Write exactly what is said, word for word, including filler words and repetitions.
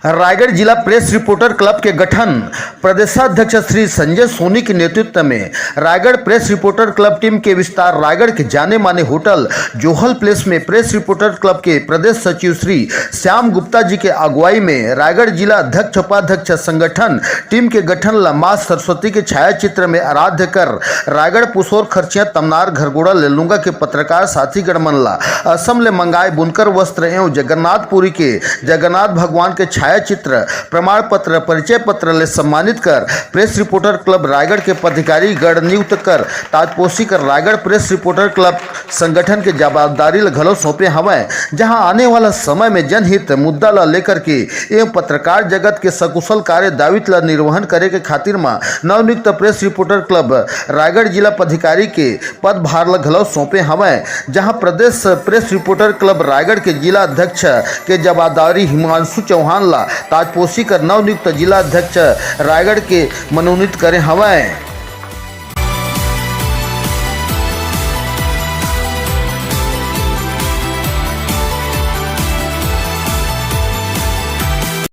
रायगढ़ जिला press reporter club के गठन प्रदेशाध्यक्ष श्री संजय सोनी के नेतृत्व में Raigarh press reporter club team के विस्तार रायगढ़ के जाने माने होटल जोहल प्लेस में प्रेस रिपोर्टर क्लब के प्रदेश सचिव श्री श्याम गुप्ता जी के अगुवाई में रायगढ़ जिला अध्यक्ष उपाध्यक्ष संगठन टीम के गठन ला माँ सरस्वती के छाया चित्र में आराध्य कर रायगढ़ पुसोर खरचिया तमनार घरगोड़ा लेलुंगा के पत्रकार साथी गण मन ला असम ले मंगाए बुनकर वस्त्र एवं जगन्नाथपुरी के जगन्नाथ भगवान के छाया चित्र प्रमाण पत्र परिचय पत्र ले सम्मानित कर प्रेस रिपोर्टर क्लब रायगढ़ के पदाधिकारी गण नियुक्त कर ताजपोशी कर रायगढ़ प्रेस रिपोर्टर क्लब संगठन के जवाबदारी ल घलो सौंपे हवय, जहां आने वाला समय में जनहित मुद्दा ल लेकर के एवं पत्रकार जगत के सकुशल कार्य दायित्व ल निर्वहन करे के खातिर म नवनियुक्त प्रेस रिपोर्टर क्लब रायगढ़ जिला पदाधिकारी के पदभार ल घलो सौंपे हवय, जहां प्रदेश प्रेस रिपोर्टर क्लब रायगढ़ के जिला अध्यक्ष के जवाबदारी हिमांशु चौहान ला ताजपोशी कर नवनियुक्त जिला अध्यक्ष रायगढ़ के मनोनीत करे हवय।